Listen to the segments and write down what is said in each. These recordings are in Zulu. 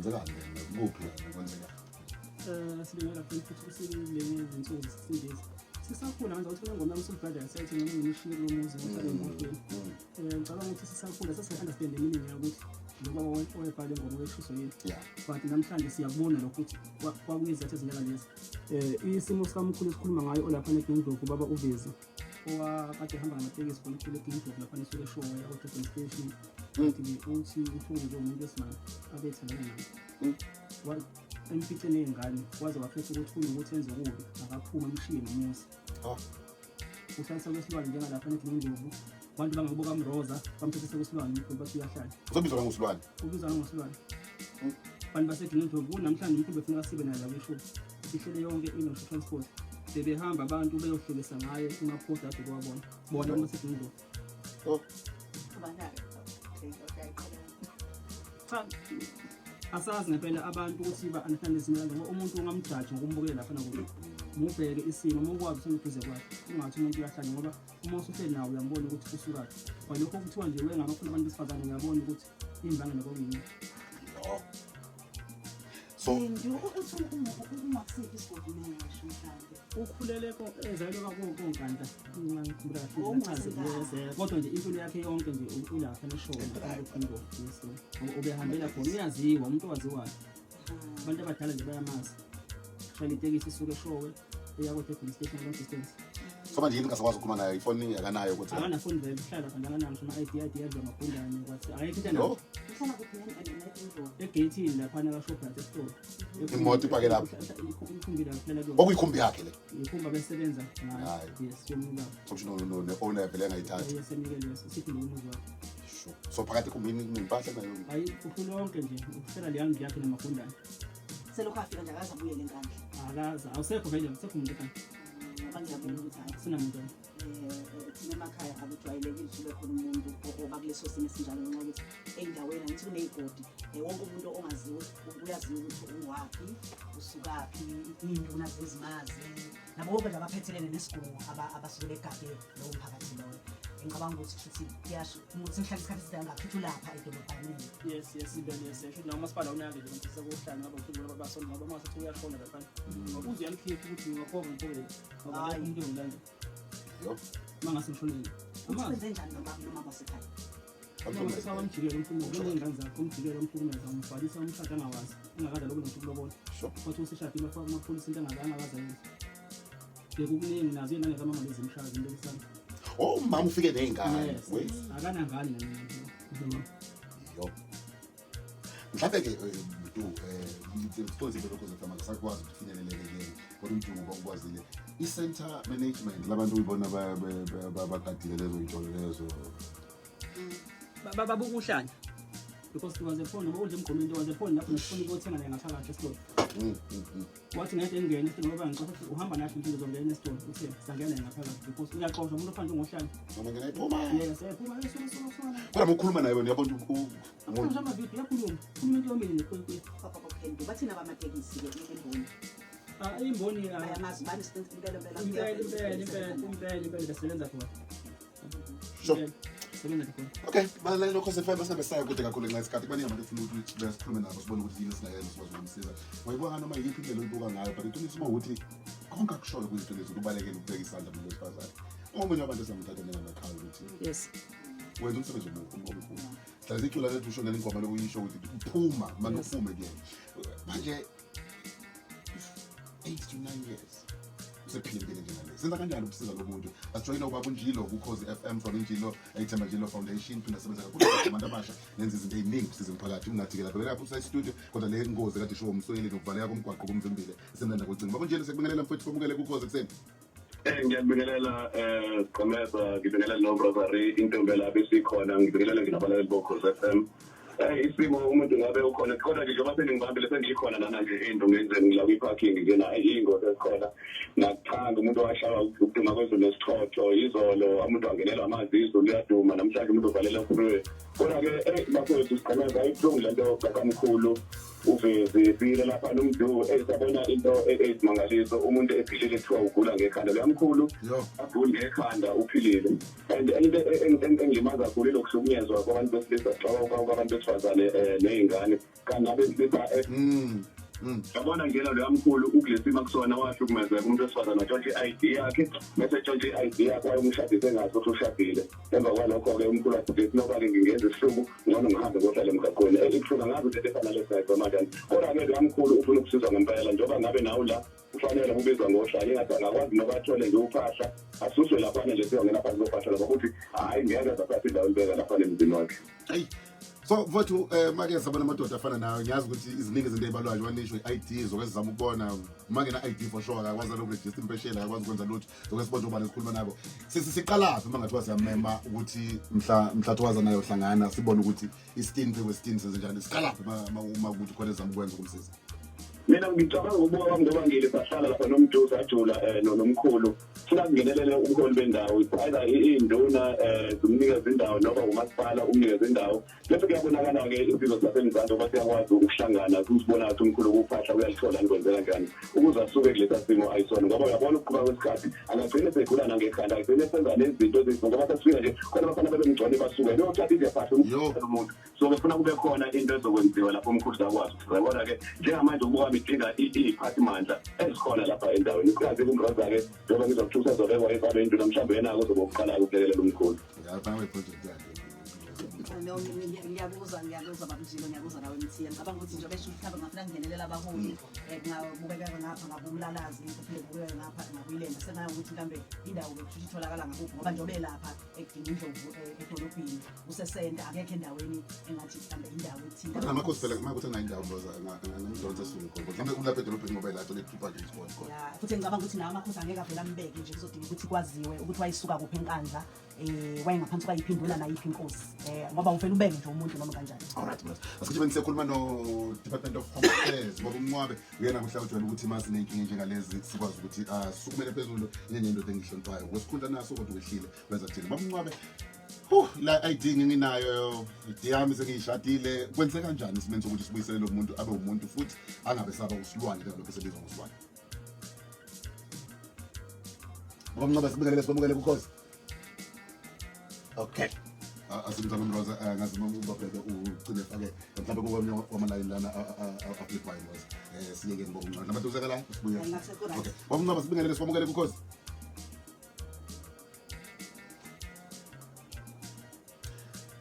Kwenzekani ke? Kuphi la kwenzeka? Sibingelela futhi kusilezi zinsuku ze-16 days. Sisakhula ngenza ukuthi ingoma yami Soul sayithi noma ngimshiye kulo muzi ngohlala emotweni. Ngicabanga ukuthi sisakhula sase-understand meaning yakuthi lo baba owayebhala ingoma weshiso yini. But namhlanje siyakubona lokho ukuthi kwakuyizathu ezinjengalezi. Isimo sikamkhulu esikhuluma ngayo olapha neGingindlovu, ubaba uVezi, owakade ehamba ngamatekisi khona kule Gingindlovu lapha esuke eshowe ko-Durban Station. Kanti-ke uthi uhlukunyezwe umuntu wesimame abethandana naye. Emfice ney'ngane, waze wakhetha ukuthi kunokuthi enze okubi akaphume amshiye nomuzi. Uhlalisa kwesilwane njengalapha neGingindlovu. Abantu bangakubo kaMroza bamthethisa kwesilwane umkhulu, bathi uyahlala. Uzobizwa ngosilwane? Ubizwa ngosilwane. Abantu baseGingindlovu kunamhlanje umkhulu befuneka sibe naye la kwishow. Sihlele yonke inosho transport. Bebehamba abantu beyohlekisa ngaye kumaphosta ade kuwabona. Bona abantu baseGingindlovu. Oh. Cha, asazi ngempela abantu ukuthi ba-understand izimo kanjani, ngoba umuntu ungamjaji ngokumbukela lapha nakubo. Mubheke isimo, uma ukwazi useneduze kwakhe, ungathi umuntu uyahlanya, ngoba uma usuhleli nawe uyambona ukuthi usukaphi. Kwalokho kuthiwa nje wengabakhona abantu besifazane, uyabona ukuthi imbangela kwakuyini. Yo. So Ukuthi ungakusiphi isigodi mengasho mhlawumbe? Ukhulele ezalelwe koNkandla, ngikhumbula kahle. Oh, Ngichaze, ungasebenzi. yes, kodwa nje impilo yakhe yonke nje ulapha neshona. Driver. Yes, ngoba ubehambela khona, uyaziwa umuntu owaziwayo, abantu abadala nje bayamazi. Shayela itekisi isuke eshowe eya ko-Durban Station, long distance. So manje yini ngasakwazi ukukhuluma naye? Ifoni akanayo ukuthi Akanafoni vele, uhlala lapha njalo, ngisho ama-ID, ID yadliwa amagundane, kwathi akekho into Yo. anayo. Uhlala kuphi neNdlovu? Egeyithini laphana kaShoprite esitolo. Imoto ipake lapho? Ikhumbi lapho kuhlala kuyona. Okuyikhumbi yakhe le? Ikhumbi abesebenza ngayo. Ngayo. Yes, yomunye ubaba. So kusho ne-owner vele engayithathi. Eyesenikele sithi ngomuzi wakhe. Sure. So phakathi ekhumbini kunempahla nayo? Hayi, uhlulonke lonke nje, uhlela leya ndlu yakhe namagundane. Selokhu afika nje akaze abuyele eNkandla? Akaze, awusekho vele, awusekho umuntu ekhaya. Ngoba ngiyabona ukuthi hhayi, Sinamuntu. Thina emakhaya akujwayelekile ukuthi kube khona umuntu oba kuleso simo esinjalo, ngenxa yokuthi ey'ndaweni angithi kuney'godi, wonke umuntu ongaziwa uyaziwa ukuthi ungwaphi, usukaphi, iy'nduna zezimazi nabo bonke nje abaphethelene nesigungu abasuke begade lowo mphakathi loyo. Ngicabanga ukuthi kushuthi kuyasho umuntu sekuhlala isikhathi eside kangaka futhi ulapha edolobhaneni. Yes, impela, yes. Sho nawo umasipala unake nje ukuthi sekuhlala ngaba uthi bona basona, ngoba uma sethi uyashona laphana, ngoba uze uyalikhipha ukuthi ngiwakhova ngiphumelele, ngoba Hhayi. akekho umuntu ongilanda. Yo. Uma ngase ngishonele. Uthi kwenze njani noma basekhaya? Wamjikela umhlukumeza ney'ngane zakhe, umjikela umhlukumeza, umbhalisa umshado angawazi, engakaze alobole ngisho ukulobola. Wathi useshadile, wafaka kumapholisa into angakaze ayenze. Bekukuningi nazo iy'ngane zamama lezi zimshaya zimbekisana. Oh, umama ufike ney'ngane? Yes. Wait. Akanangane nami. Yo. Mhlawumbe-ke Mdu, sithoze lokho zama ngasakwazi ukuthi finyeleleke kuyena, kodwa uMdu ngoba ukwazile i-center management labantu uyibona bagadile lezo y'tolo lezo. Babuka uhlanya because there was a phone, ngoba udla emgqomeni, there was a phone lapho nesifuna ukuyothenga naye ngaphakathi esitolo. Wathi ngeke ngingene esitolo ngoba ngixoxa ukuthi uhamba nathi mfundisi, uzongena esitolo. Uthe sangena naye ngaphakathi because uyaxoshwa umuntu ofana njengohlanya. Noma ngena iphuma. Yes, phuma, suka, suka, suka. Kodwa uma ukhuluma naye wena uyabona ukuthi Akhona amavidiyo, uyakhuluma, khuluma into yomile nekwekwezi. Okay, bathina abamatekisi-ke imboni? Ah, imboni ah, Bayamazi bani impela impela? Impela impela impela impela impela, besebenza khona. Sure. Impela, sebenza khona. Okay, balaleli Ukhozi FM, basabe saya kude kakhulu ngenxa yesikhathi. Kubaningi abantu efuna ukuthi besikhulume nabo, sibone ukuthi yini esingayenza sikwazi ukumsiza. Wayibuka noma yiphi indlela oyibuka ngayo, but iqiniso uma ukuthi konke akushoyo kuyiqiniso, kubalekele ukubeka isandla kumuntu wesifazane. Omunye wabantu esamthatha njengamaqhawe ukuthi wenza umsebenzi omkhulu. Hlala sicula lethu, usho nale ngoma lokuyisho ukuthi uphuma manje, uphume kuyena. Manje 8 to 9 years usephila impilo enjengale. Senza kanjani ukusiza lo muntu? Asijoyina ubaba uNjilo kuKhozi FM from Injilo, Ithemba Njilo Foundation, phinda sebenza kakhulu abantu abasha, nenza izinto ey'ningi ukusiza umphakathi. Ungathi-ke lapho lapho usesitudio, kodwa le ngozi kade ishiwo umsweli nokuvaleka komgwaqo kumvimbile semlanda kocingo. Baba uNjilo, sekubingelela mfowethu, kwamukele kuKhozi ekuseni. Ngiyakubingelela Gqemeza, ngibingelela no Brother intombi lapho esikhona, ngibingelela nje nabalaleli boKhozi FM. Isimo umuntu ngabe ukhona, kodwa nje njengoba seningibambile sengikhona lana nje endongeni ngila kwi-parking nje na iy'ngozi ezikhona nakuthanda umuntu washawa ukuduma kwezulu nesichotho izolo, umuntu wangenelwa amanzi, izulu liyaduma namhlanje, umuntu uvalela freeway. Kodwa-ke eyi bafowethu, sigqemeza ibuhlungu le nto kakamkhulu uvezi siyile lapha nomdu esabona into eyisimangaliso, umuntu ephilile kuthiwa ugula ngekhanda. Luyamkhulu aguli ngekhanda, uphilile. And enye into engilimaza kakhulu ilokuhlukunyezwa kwabantu besilisa, kwabantu besifazane ney'ngane kanti nabesilisa. Yabona njena loya mkhulu ukulesimo akusona, wahlukumezeka umuntu wesifazane, watshontsha i-ID yakhe, bese etshontsha i-ID yakhe wayemshadise ngaso ukuthi ushadile. Emva kwalokho-ke umkhulu wathi, noba-ke ngingenza isihluku, ngcono ngihambe ngohlala emgaqweni. Ibuhlungu, angazi ukuthi into efana nalesi kanjani. Kodwa-ke loya mkhulu ufuna ukusizwa ngempela, njengoba ngabe nawe la kufanele kubizwa ngohlala, ingathi angakwazi noba athole nje uphahla, asuswe laphana nje, siyongena phansi kophahla lapha, ukuthi hhayi, ngeke azathatha indawo libeka laphana emzini wakhe. Ayi, so mfowethu, make sabona amadoda afana nawe, ngiyazi ukuthi iziningi izinto ey'balwayo njengoba nisho i-ID, zoke sizama ukubona uma ngena-ID for sure akakwazi nokurejista impesheni, akakwazi ukwenza lutho. Zoke sibone njengoba sikhuluma nabo, siqalaphi uma ngathiwa siyamema ukuthi mhla mhla thiwaza nayo hlangana, sibone ukuthi isitini phe kwesitini senze njani, siqalaphi uma ukuthi khona ezama ukwenza ukumsiza? Mina ngicabanga ukubuka kwami, ngoba ngile sahlala lapha nomjuzi ajula nomkhulu, funa kungenelele ubuholi bendawo, either iy'nduna zimnikeze indawo noma umasipala umnikeze indawo, bese kuyabonakala-ke isizwe sasemzansi ngoba siyakwazi ukuhlangana, kusibona ukuthi umkhulu kuphahla uyalithola, kwenzeka kanjani ukuze asuke kulesa simo ayisona, ngoba uyabona ukuqhuba kwesikhathi angagcine segula nangekhanda, agcine senza nezinto ezinto, ngoba sesifika nje khona abafana bebemgcone basuke beyothatha iziyaphahla umuntu. So befuna kube khona into ezokwenziwa lapho umkhulu zakwazi ukusiza. Kodwa-ke njengamanje ukubuka idinga iy'phathimandla ezikhona lapha endaweni, ikazi kumroza-ke, njengoba ngizokuthusa zobekwa ifabe induna, mhlawumbe yena-ke uzobe ukuqala-ke ukulekelela umkhulu. Ngiyafana project yakhe. No, ngiyakuzwa, ngiyakuzwa babujilo, ngiyakuzwa nawe Mthiya. Ngicabanga ukuthi njengoba esho, mhlawumbe ngafuna kungenelela abaholi, kungabukeka ngapha ngabumlalazi, kuphinde kubukeke ngapha ngakuyilembe, sengayo ukuthi mhlawumbe indawo bekusho itholakala ngakuphi, ngoba njengoba elapha eGingindlovu edolobheni usesenta, akekho endaweni engathi mhlawumbe indawo ethile. Kodwa namakhosi phela uma kuthi anayo indawo mroza angamdonsa esuke khona, mhlawumbe ulapha edolobheni ngoba ela athole iphupha nje isikole khona. Ya, futhi ngicabanga ukuthi nawo amakhosi angeke avele ambeke nje, kuzodinga ukuthi kwaziwe ukuthi wayisuka kuphi eNkandla, wayengaphansi kwayiphi induna nayiphi inkosi, ngoba uvele ubeke nje umuntu noma kanjani. Alright, mroza, asithi benisekhuluma no-Department of Home Affairs, ngoba umncwabe uyena kuhla ujwayele ukuthi uma siney'nkinga njengalezi sikwazi ukuthi sisukumele phezulu. Yenye indoda engihloniphayo kwesikhundla naso, kodwa wehlile wenza thina. Baba Mncwabe, huh, la ID nginginayo, ID yami sengiyishadile, kwenze kanjani esimeni sokuthi sibuyisele lo muntu abe umuntu futhi angabe saba usilwane njengalokhu esebizwa ngosilwane? Baba Mncwabe, sibingelele, sibamukele kukhozi. Okay, asimzame Mroza, ngazi uma ubabheke ugcine fake mhlawumbe kokwamnye wamalayini lana afliphayo Mroza. Siyeke ngoba uncane nabantu uzekela sibuye. Ngathi ku-right. Okay, baba Mncwabe, sibingelele, sibamukele kukhozi.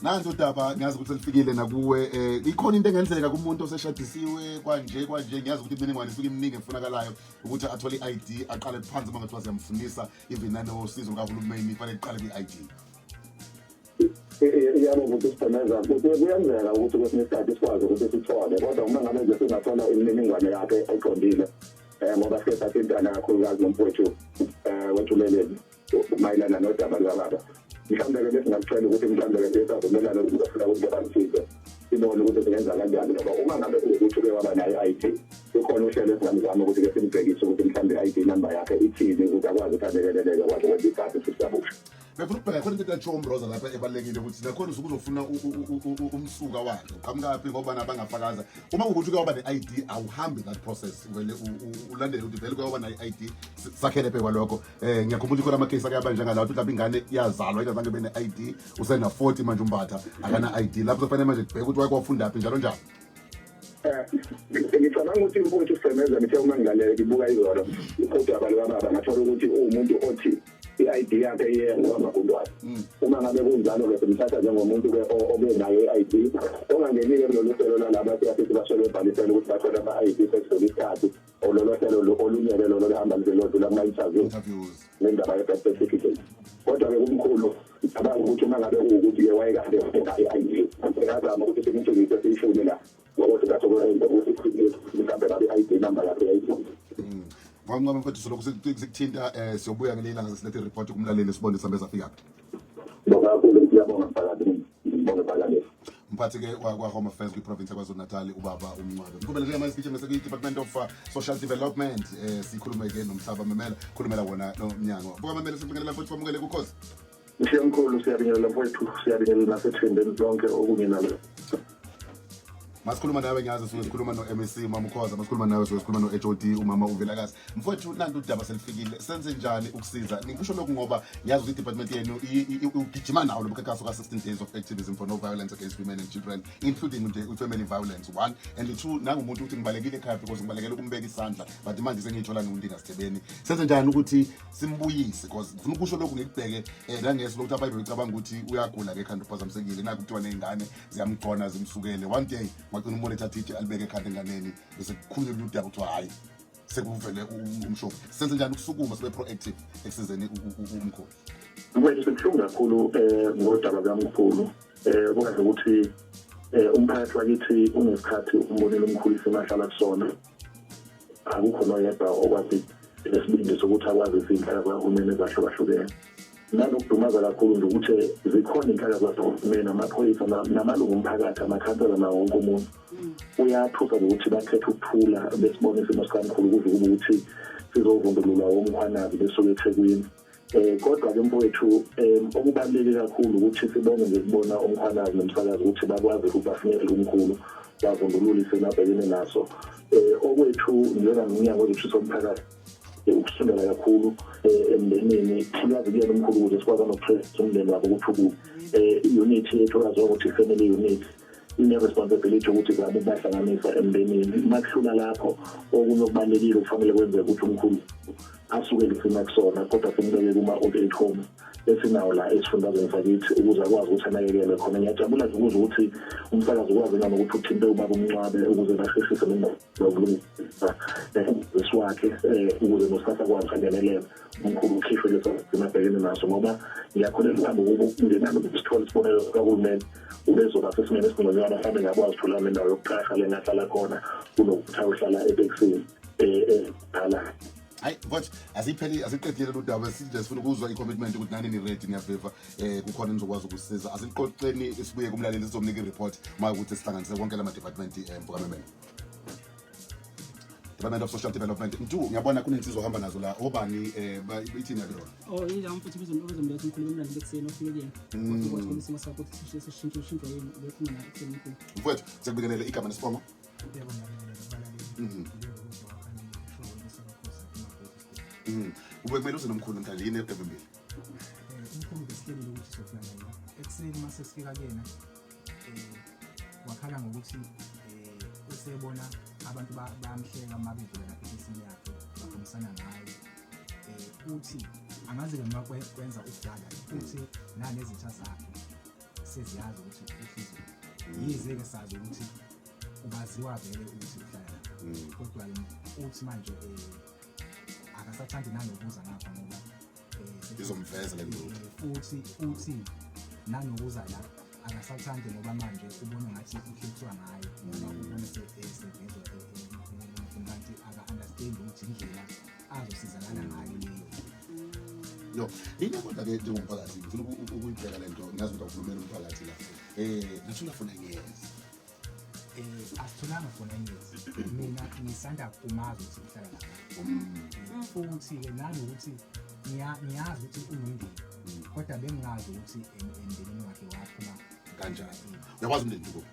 Nansi udaba, ngiyazi ukuthi selifikile nakuwe. Ikhona into engenzeka kumuntu oseshadisiwe kwanje kwanje? Ngiyazi ukuthi imininingwane isuke iminingi efunakalayo ukuthi athole i-ID, aqale phansi uma ngathiwa siyamfunisa, even nanosizo lukahulumeni kufanele kuqale kwi-ID. Yebo, ukuthi sigqemeza kuyenzeka ukuthi kwesinye isikhathi sikwazi ukuthi sithole, kodwa uma ngabe nje singathola imininingwane yakhe eqondile, ngoba sike sathintana kakhulukazi nomfowethu wethuleleni mayelana nodaba lukababa, mhlawumbe-ke besingakucela ukuthi mhlawumbe-ke siye savumelana ukuthi uzofuna ukuthi bamsize, sibone ukuthi singenza kanjani, ngoba uma ngabe kuwukuthi uke waba nayo i-ID, kukhona uhlelo esingamzama ukuthi-ke simbhekise ukuthi mhlawumbe i-ID number yakhe ithini, ukuthi akwazi ukuthi alekeleleke, akwazi ukwenza ikhadi futhi kabusha. Befuna ukubheka khona into eyatshiwo uMroza lapha ebalulekile, ukuthi nakhona usuke uzofuna umsuka wakhe uqhamukaphi, ngoba nabangafakaza uma kuwukuthi uke waba ne-ID awuhambi that process, vele ulandele ukuthi vele uke waba nayo i-ID, sakhele phe kwalokho. Ngiyakhumbula khona amakhesi ake aba njengalawo, ukuthi mhlawumbe ingane iyazalwa ingazange ibe ne-ID, usena-40 manje umbatha akana-ID, lapho sekufanele manje kubheke ukuthi wake wafundaphi, njalo njalo. Ngicabanga ukuthi mfowethu Sigqemeza, ngithe uma ngilalela ngibuka izolo udaba lukababa, ngathola ukuthi uwumuntu othi i-ID yakhe iye kwamagundwane. Uma ngabe kunjalo-ke simthatha njengomuntu-ke obe nayo i-ID, ongangenile kulolu hlelo lalaba siyasithi basuke bebhalisele ukuthi bathole ama-ID sekudlula isikhathi, or lolo hlelo olunye-ke lolo luhamba luze lodlula kuma-interview interviews ngendaba ye-birth certificate. Kodwa-ke kumkhulu, ngicabanga ukuthi uma ngabe kuwukuthi-ke wayekade enayo i-ID, singazama ukuthi simtshengise, siyifune la ngokuthi kathi ukuthi mhlawumbe ngabe i-ID number yakhe yayithini. Ngoba mfethu solokhu sikuthinta, siyobuya ngelinye ilanga silethe i-report kumlaleli, sibone sihambe safikaphi. Ngibonga kakhulu, ngiyabonga mphakathi, ngibonge mphakathi. Mphathi-ke kwa-Home Affairs kwiprovince yaKwaZulu Natal, ubaba uMncwabe. Mqhubele njengamanje sigijime sekwi-Department of Social Development, sikhulume-ke nomhlaba memela khulumela wona lo mnyango. Buka mamela, sibingelela futhi kwamukele kukhozi. Mshiyankulu, siyabingelela mfowethu, siyabingelela nasethembeni lonke okunye nalo. Masikhuluma nawe, ngiyazi suke sikhuluma no-MEC umama uKhoza, masikhuluma nawe suke sikhuluma no-HOD umama uVelakazi. Mfowethu, nanti udaba selifikile, senze njani ukusiza? Ngikusho lokhu ngoba ngiyazi ukuthi i-department yenu ugijima nawo lo mkhankaso ka-16 days of activism for no violence against women and children, including nje i-family violence one and two. Nangumuntu ukuthi ngibalekile ekhaya because ngibalekele ukumbeka isandla, but manje sengiyithola ngiwuntinga sithebeni. Senze njani ukuthi simbuyise? Because ngifuna ukusho lokhu ngikubheke nangeso lokuthi abanye becabanga ukuthi uyagula ngekhanda, uphazamisekile. Nakho kuthiwa ney'ngane ziyamgcona, zimsukele. One day wagcina umbona ethatha itshe alibeke ekhanda enganeni, bese kukhulunywa udaba kuthiwa hhayi, sekuvele umshophi. Senze njani ukusukuma sibe proactive ekusizeni umkhulu? Mfowethu, sibuhlungu kakhulu ngodaba kamkhulu. Kwazi ukuthi umphakathi wakithi unesikhathi umbonile umkhulu isimo ahlala kusona. Akukho noyedwa okwazi nesibindi sokuthi akwazi izinhlaka zikahulumeni ezahlukahlukene. Nanokudumaza kakhulu nje ukuthi zikhona iy'nhlaka zikahulumeni, amaphoyisa, namalungu omphakathi, amakhansela, nawo wonke umuntu. Uyathusa ukuthi bakhethe ukuthula besibona isimo sikamkhulu kuze kube ukuthi sizovundululwa woMkhwanazi besuke eThekwini. Kodwa ke mfowethu, okubaluleke kakhulu ukuthi sibonge nje kubona uMkhwanazi nomsakazi ukuthi bakwazi ukuthi bafinyelele umkhulu, bavundulule isimo abhekene naso. Okwethu njengamnyango wezokuthutha umphakathi ukusondela kakhulu emndenini, siyazi kuyena umkhulu, ukuze sikwazi nokutrace umndeni wakhe ukuthi ukuphi. I-unit yethu yaziwa ukuthi i-family unit ine-responsibility ukuthi izame ukubahlanganisa emndenini. Uma kuhlula lapho, okunye okubalulekile kufanele kwenzeke ukuthi umkhulu asuke lesimo kusona, kodwa simbeke kuma-old age home esinawo la esifundazweni sakithi ukuze akwazi ukuthi anakekelwe khona. Ngiyajabula nje ukuze ukuthi umsakazi ukwazi nanokuthi uthinte ubaba uMncwabe ukuze basheshise nokulungisa wakhe, ukuze nosasa akwazi angenelele, umkhulu ukhishwe leso simo abhekene naso, ngoba ngiyakholelwa ukuba ungenalo sithole isibonelo sikahulumeni, ubezoba sesimeni esingconywana, mhlawumbe ngabe wazithola nendawo yokuqasha le ngahlala khona kunokuthi ayohlala etekisini edala. Hayi mfowethu, asipheli, asiqedile lolu daba. Sinje sifuna ukuzwa i-commitment ukuthi nani ni-ready, niyaveva, kukhona nizokwazi ukusiza. Asiliqoqeni, sibuye kumlaleli, sizomnika i-report uma ukuthi sihlanganise konke lama department. Mfokamemene, Department of Social Development, Mtu, ngiyabona kunensizwa ohamba nazo la, obani? Ithini yakuyona? Oh, yila mfuthu bezomletha umkhulu, bemlande ekuseni, ofike kuyena. Wafika wathola isimo sakho ukuthi sishintshe, ushintshwa yini, bekhuluma naye ekuseni umkhulu. Mfowethu, siyakubingelela, igama nesibongo? Yebo, ngiyabingelela kubalaleli. Ngiyokuzwa wakhanye show esemakhosi emaBhodi School. Ube kumele uze nomkhulu namhlanje, yini evimbile? Umkhulu besihlelile ukuthi sofika naye la. Ekuseni mase sifika kuyena, wakhala ngokuthi usebona abantu bayamhleka uma bedlula lapha etekisini yakhe, bakhulumisana ngaye. Uthi angazi-ke noma kwenza ukudala, uthi nanezitha zakhe seziyazi ukuthi uhlezi. Yize-ke sazi ukuthi ubaziwa vele ukuthi uhlala lapha. Kodwa-ke uthi manje akasathandi nanokuza ngapha ngoba Izomveza le nto. Futhi uthi nanokuza la akasathandi ngoba manje ubona ngathi uhlekiswa ngaye, ngoba ubona sevezwa kanti aka-understand ukuthi indlela azosizakala ngayo leyo. Yo, yini kodwa-ke njengomphakathi ngifuna ukuyibheka le nto. Ngiyazi ukuthi awukhulumela umphakathi la. Nathola for 9 years. Asitholanga for 9 years. Mina ngisanda kumazi ukuthi uhlala lapha. Futhi-ke nanokuthi ngiyazi ukuthi unomndeni, kodwa bengingazi ukuthi emndenini wakhe waphuma kanjani. Uyakwazi umndeni ukuphi?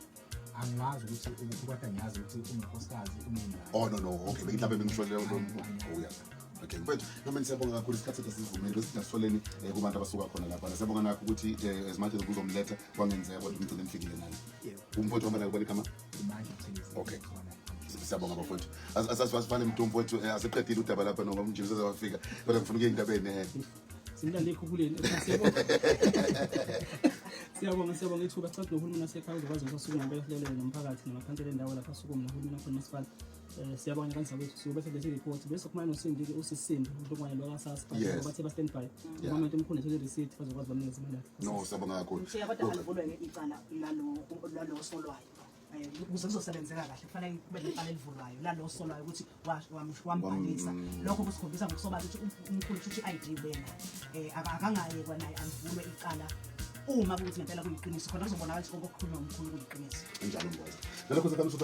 Angiwazi ukuthi ukuphi, kodwa ngiyazi ukuthi unonkosikazi, unengane. Oh, no, okay, mhlawumbe bengisho leyo. Angiyazi. Oh yeah. Okay, mfethu, noma siyabonga kakhulu, isikhathi sethu asivumeli, bese sitholeni kubantu abasuka khona lapha. Siyabonga nakho ukuthi as much as kuzomletha kwangenzeka, kodwa umgcine nifikile nani. Yebo. Umfowethu uhamba naye, ubani igama? Umandla Buthelezi. Okay. Siyabonga bafowethu. Asasivale mntu mfowethu, asiqedile udaba lapha noma umjini sezawafika. Kodwa ngifuna ukuya endabeni Simlande ekhukhuleni. Siyabonga. Siyabonga, siyabonga ithuba. Sicela nohulumeni wasekhaya uzokwazi ukuthi asukume ngempela, silalele nomphakathi namakhansela endawo lapha, asukume nohulumeni wakhona umasipala. Siyabonga kanti zakwethu, siyobe lesi report bese kumane noSindi, usisindi uhlokwane lwakasasa, bathe ba stand by. Uma umkhulu ethole receipt, bazokwazi bamnikeze imali yakhe. No, siyabonga kakhulu. Mthiya, kodwa alivulwe-ke icala lalo solwayo, ukuze kuzosebenzeka kahle kufanele kube necala elivulwayo lalo solwayo ukuthi wambhalisa. Lokho kusikhombisa ngokusobala ukuthi umkhulu kusho ukuthi i-ID ubenayo. Akangayekwa naye, alivulwe icala uma kuwukuthi ngempela kuyiqiniso, khona kuzobonakala ukuthi konke okukhulunywa umkhulu kuyiqiniso. Njalo mkwazi. Nalokho sekamsuka.